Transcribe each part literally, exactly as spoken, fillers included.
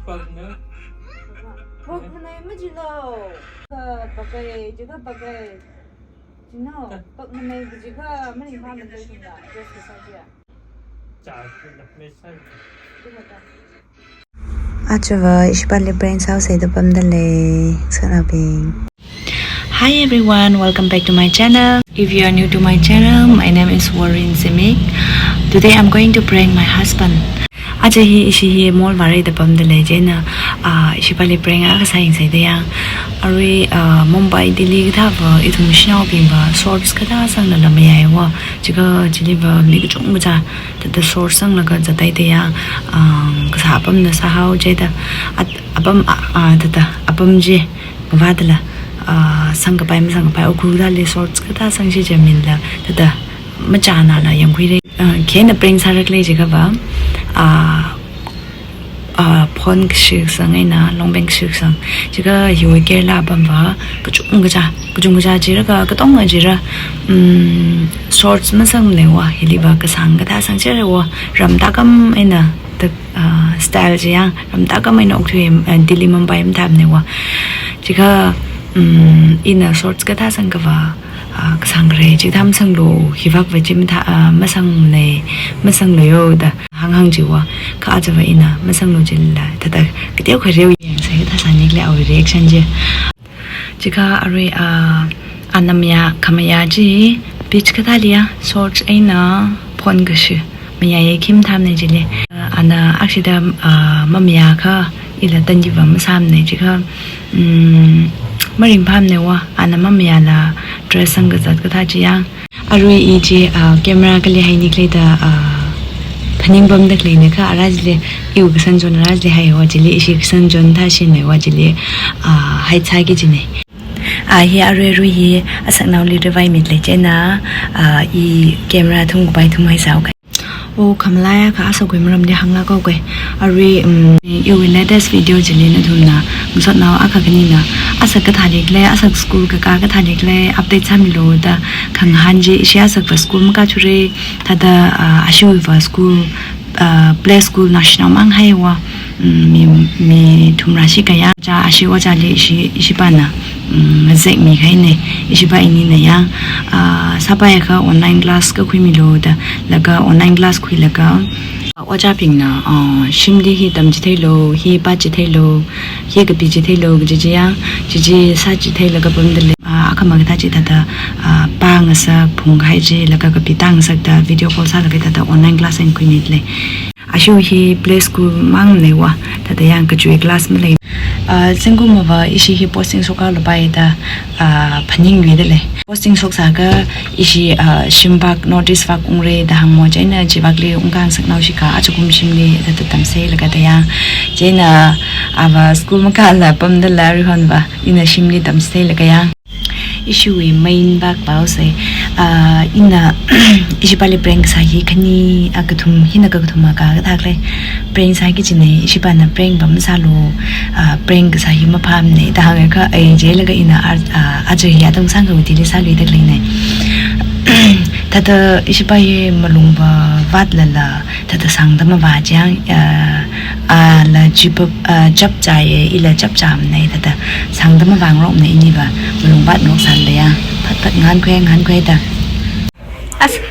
Pagna. Pagna majilo. Ka pakai, jiga pakai. Jino, pagna mai jiga mani ma mai jiga. Just beside ya. Cha, na mai sai. Kuma ta. Ajava ishipali prank sāhaosa da pamda lei, sanaobing. Hi everyone, welcome back to my channel. If you are new to my channel, my name is Warren Zimik. Today I'm going to prank my husband. Aja hi ishi hi mall vāra da pamda lei chieina, ah, ishipali prank akha sāyangsa da yang. Arui, ah, Mumbai, Delhi kathāva, ithum shanaobingva, shorts kathā sanglala mayāiwa. Jiga chiliva mi kachungkha thāda shorts sanglaga zathaida yang, ah, kasā apamna sāhao chida, at-, apam, ah, ah, thāda, apam chi, vādala, ah, sangkapai, masangkapai, Ukhrul dali shorts kathā sangsi chi minla, thāda, machānala yangkhuira. Ah, khina prank sāra khalei jiakha va, ah, ah, phone kashi kasang eina, long pant kashi kasang. Jiakha hiwui Kerala apamva, kachungkha, kachungkha jira ka, katonga jira, mm, shorts masangneiwa, hiliva kasang kathā sangchira wa, ram tākam eina, the, ah, style chi yang, ram tākam eina okthui, ah, Delhi Mumbai mathāmneiwa. Jiakha, mm, ina shorts kathā sangkava, ah, kasang re, chithā masanglu, hivakva chi mathā, ah, masangnei, masanglu yo da, hānghāng chiwa, kha ajava ina, masanglu chila, thāda, kateokha reo yangsa, thāsāni khalei awui reaction chi. Jiakha arui, ah, ana mayā, khamayā chi, beach kathāli ya, shorts eina, phone kashi, mayāya khi mathāmnei chili. Ah, ana akshida, ah, mamayākha, ila tanjiva masāmnei jiakha, mm, maringphāmneiwa, ana mamayāla dress sangkazat kathā chi yang. Arui i chi, ah, camera kali haini khalei da, ah, phaning pamda khaleina kha ara chili, iwui kashan chon ara chili haiwa chili, ishi kashan chon thāshineiwa chili, ah, haisāki jinei. Ah, hi arui arui hi asaknaoli rivaimida lei chieina, ah, i camera thumkapai thum haisāhaoka. O, khamalai akha asakhui maramli hānglaga khui. Arui, um, iwui latest video chili nathumna, ngasotnao akha khanina, asak kathāli khalei, asak school kakā kathāli khalei, update sāmilu da khangahān chi, ishi asakva school makāthura, thāda, ah, ashiwuiva school, ah, play school naoshinao mang haiwa, mm, mi, mi thumrā shikha ya, cha ashi ojāli ishi, ishipāna, mm, ngazekmi kahaina, ishipā inina ya, ah, sāpaiakha online class kakhuimilu da, laga online class khuilaga, ojābingna, ah, shimli hi tamchitheilu, hi pāchitheilu, hi kapichitheilu, kaji chi ya, chi chi sāchitheilaga pamda lei, ah, akhama kathā chi thāda, ah, pāngasak, phungkahai chi, laga kapi tāngasakda video call sālaga thāda online class eina khuimida lei. Ashiwui hi play school mangneiwa, thāda yang kachui class malei. Ah, zingkumva ishi hi posting shokhaolapai da, ah, phaningluida lei. Posting shoksākha ishi, ah, shimvak, North East vak ungra da hāngmo chieina chivakli ungkhangasaknao shikha, ajakum shimli thāda tamseilaga da yang. Chieina ava school makāla pamdala rihonva, ina shimli tamseilaga yang. Ishiwui main vak paosai, ah, ina ishipāli prank kasā hi khani, ah, kathum, hina kakathuma ka kathā khalei. Prank sāki jinei, ishipāna prankva masālu, ah, prank kasā hi maphāmnei, da hāngakha ai jilaga ina ar-, ah, aja hi atam sangkha utili sāluida khaleinei. Thāda ishipā hi malungva vātlala, thāda sangda mavā chang, ah, ah, la jipap, ah, chapchāya, ila chapchāmnei, thāda sangda mavāngarokmana iniva, malung vātngaroksālala ya, phat phat ngahānkhui, ngahānkhui da. As-,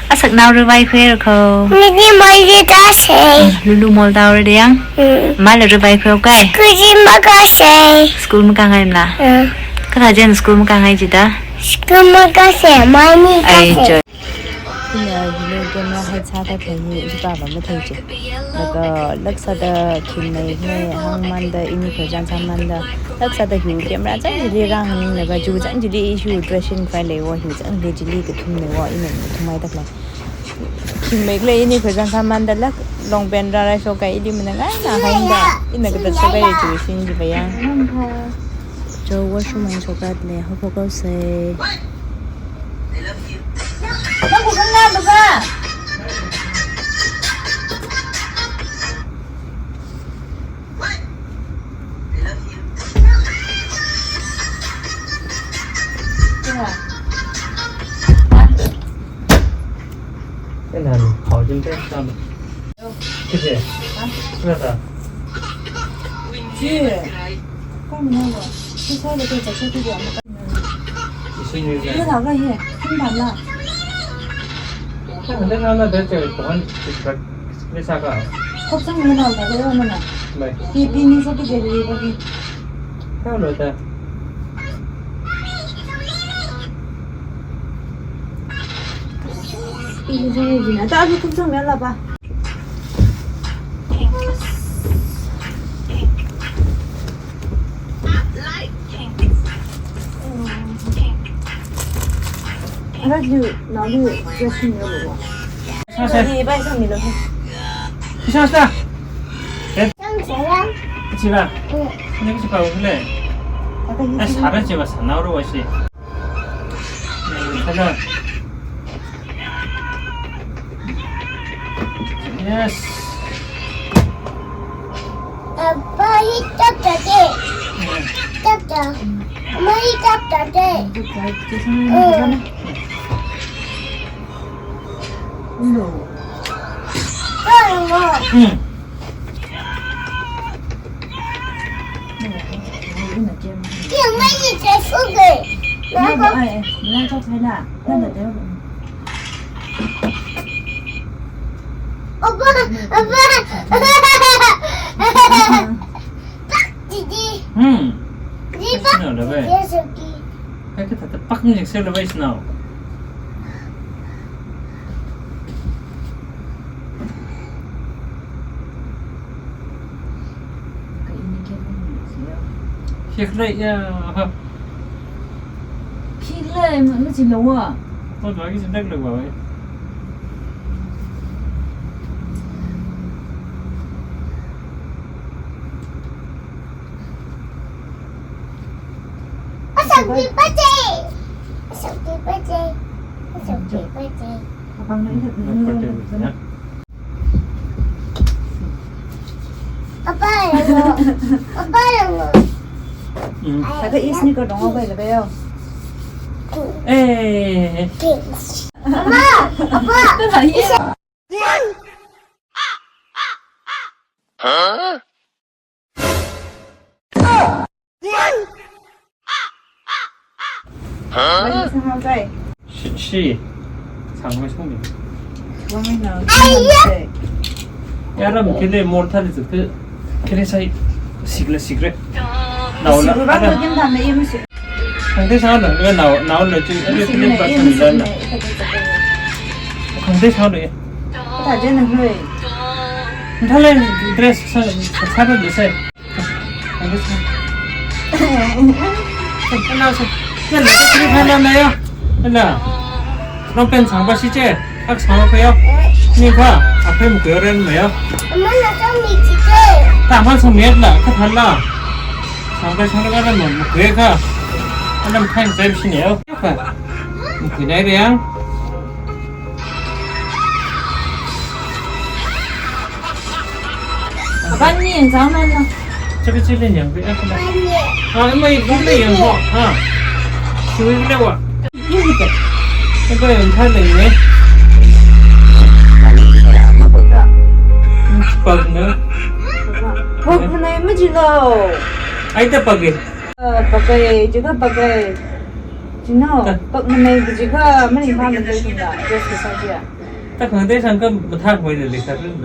asaknao rivaikhuira kho. Midi mali tāsei. Lulu mall tāra da yang. Mm. Mala rivaikhui kai. Kuji makāsei. School makāngaimala. Mm. Kathā chieina school makāngai jida. School makāsei, mani ai, tāsei. Ina hili camera haisāda khalei hi ishipāva mathei chi. Laga laksāda khinmei, khinmei hāngmanda, ini khararchan sāmanda. Laksāda hiwui camera chang chili rānganinglaga, chiwui chang chili ishi dressing file leiwa, hiwui chang chili kathumneiwa, ina kathumhaida khalei. Khinmei khalei ini khararchan sāmanda lak long pant rārai shoka ili manganai eina haida, ina katat shoka chiwui scene chiva yang. Cho washroom ang chokat le, hapo kau se. Nang ko kang na ba ba? Ina, hao jin te, tam. Kisi? Ha? Kisa ta? Chi. Kau mana lo? Kisa lo, kisa lo, kisa lo. Ishi ni. Ni na ga ye, kin ba na. Kan de na na de che, kon, kisa ka. Khop sang ni na ga de na na. Bai. Ki bi ni so ki je ri ba ki. Kau lo ta. Ina jina, ta alu kum sang mela ba. Ara lu, na lu, just ni lo ba. Sa, sa. Ni ba sang ni lo. Sa, sa. Eh. Sang sa. Chi ba. Ni chi ba le. Ata ni. Eh, sa ra chi ba, sa na ro wa shi. Hello. Yes. Appa, hi tap tap de. Tap tap. Amma, hi tap tap de. Hello. Hello. Hmm. Hmm. Hai ka thāda pak ni jing seo la bai sānao. Shek lai ya, ha. Khi lai, ma, ma chi lo wa. Ko dwa ki chi dak lo wa. Asam di pate. Asam di pate. Asam di pate. Apang na ina. Apa yang lo? Apa yang lo? Hmm. Ada is ni ko dong apa lagi ya? Eh. Apa? Apa? Hah? Shi, shi. Sangmei sangmei. Wangmei na. Aiya! Yaram kile mor thali zat ke, kile sai sikle sikle. Nao la. Sikle ba ko kin tham na im si. Khangte sang lo, eh, nao, nao lo chi, eh, kile ba sang lo na. Khangte sang lo, eh. Ka ta jen na hui. Thale dress sa, sa, sa lo sai. Ina sa. Ina sa kri kha na na ya. Ina. Nong pen sang ba si che. Ak sang ba ya. Ni kha. Aphem ko ren ma ya. Amma na sa mi chi che. Ta ma sa mi la. Ka than la. Sang ba sang la na mo ko kha. Anam khan sa si ne ya. Ka. Ko nai re yang. Apam ni yang zang nan na. Chaka chili nyang bi, eh, kena. Ah, mai kule yang ho, ha. Shui kule wa. Ini kita. Apa yang kau ni? Pak na. Pak na, mai jilo. Ai ta pak eh. Eh, pak eh, juga pak eh. Jino, pak na mai juga, mana yang mana tu sudah, just besar dia. Ta khangte sang ka mathā hoi le le sa le.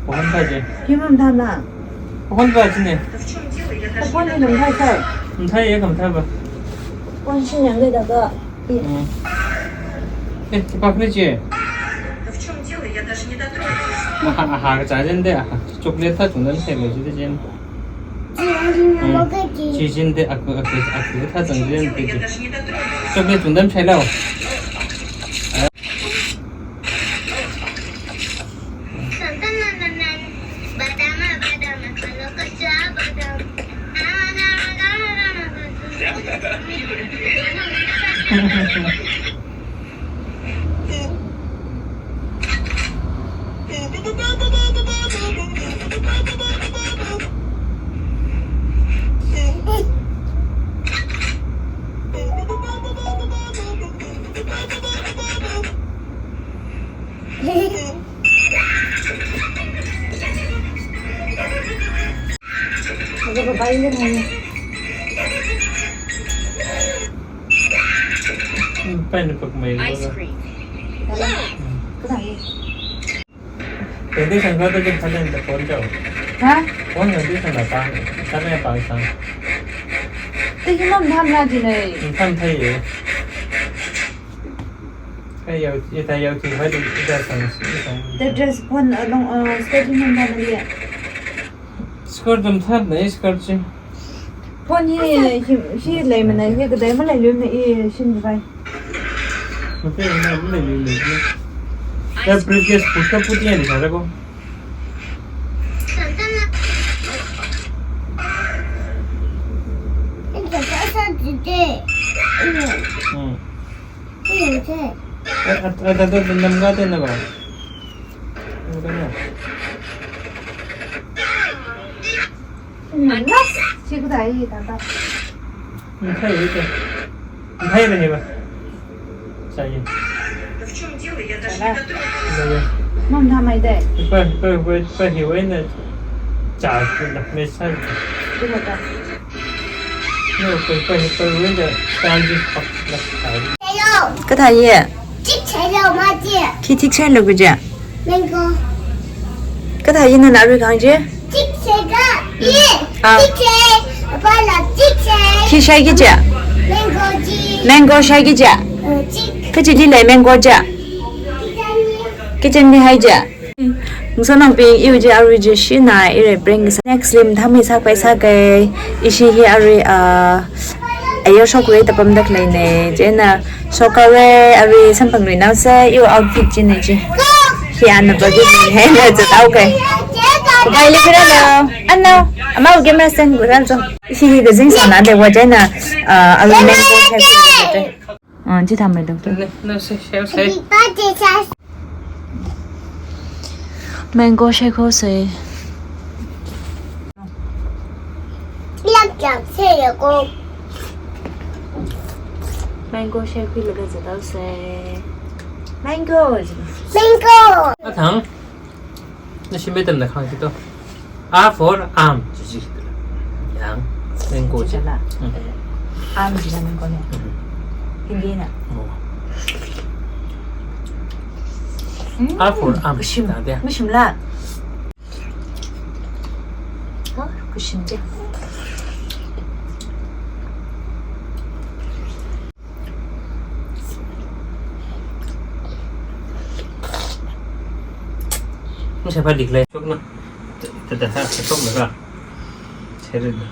Pahon ta je. Ki mathā na? Pahon ta je ne. Pahon ni mathā sa. Mathā ye kam thā ba. Pahon shi nyang le da ga. Hmm. Eh, ki pak ni je. Aha, aha, ka cha jen de, aha. Chocolate ta chungdan sai le je de jen. Hmm. Chi jen de, aku, aku, aku ta chungdan de je. Chocolate chungdan sai lao. Pen pak mai lo. Ice cream. Kala. Kala. Tadi kan kau tu kan kalian telepon kau. Ha? Phone nanti kan datang. Kalian apa sang? Tadi mam tham la di nai. Tham thai ye. Hai yau, ye thai yau ti hai di ida sang, ida sang. The dress phone along, uh, study mam tham la di. Skirt dam thar nai, skirt chi. Phone hi, hi, hi lei mana, hi kadai malei lui mana, i shin vai. Mate, na malei lui lei. Ya briefcase put ka put ya ni sara ko. Hmm. Ai, ai, ai, ai, ai, nam ga te na ba. Nam ga na. Chi ku dai, ta ta. Ni khai ye te. Ni khai ye ba. Sa ye. Sa la. Sa ye. Mam tham mai de. Pa, pa, pa, pa, hi wai na. Cha, na, me sa. Chi ku ta. Kathā ye? Khi thik shailo kaje? Mango. Kathā ye nana arui kahāng chi? Ah. Khi shaiki je? Mango shaiki je? Kachili lei mango je? Kitchen li hai je? Ngasotnaobing, iwui chi arui chi shina, ire prank sā. Next lim tham hi sāpai sākai, ishi hi arui, ah, ayar shokra da pamda khalei ne, chieina shokra arui samphangluinao sā, iwui outfit chi ne chi. Hi ana pa ki ne, hai na zatao kai. Bye bye le pira lo. Ano, ama u camera stand gu ran so. Ishi hi kazing sāna de wa chieina, ah, arui mango shake sāda. Ah, chi tham mai dok tu. Ne, ne, se, se, se. Mango shake ho se. Mango shake hui laga zatao se. Mango. Mango. Athang. Nashi metam da khang kito. A for arm. Chi chi kito. Yang. Mango chi. Chi la. Hmm. Arm chi la mango ne. Hmm. Hindi na. Oh. Hmm. A for arm. Kashim. Ta dia. Kashim la. Oh, kashim je. Masai pa dik lei. Shokna. Tada ha, shokna ka. Share na.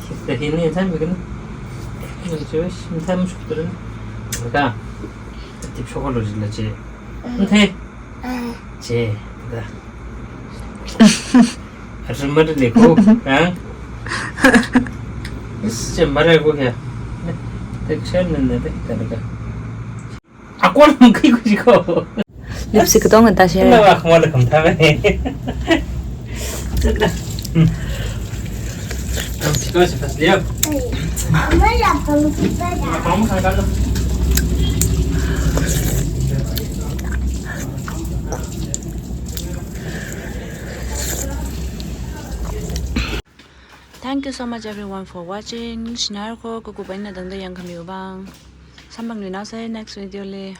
Kita hini time bikin. Nang cuy, time shuk turun. Ka. Tip shoklo jin la che. Nte. Che, da. Asam mada ne ko, ha? Che mara ko ya. Tek sen ne ne tek ta ka. Akol mungki ko jiko. Lipstick tong ta she. Na wa khmala kham tha me. Hmm. Ang sito sa pas liyo. Thank you so much everyone for watching. Shinai ko kuku paina dangda yang khamiu bang. Samphangluinao sā next video li.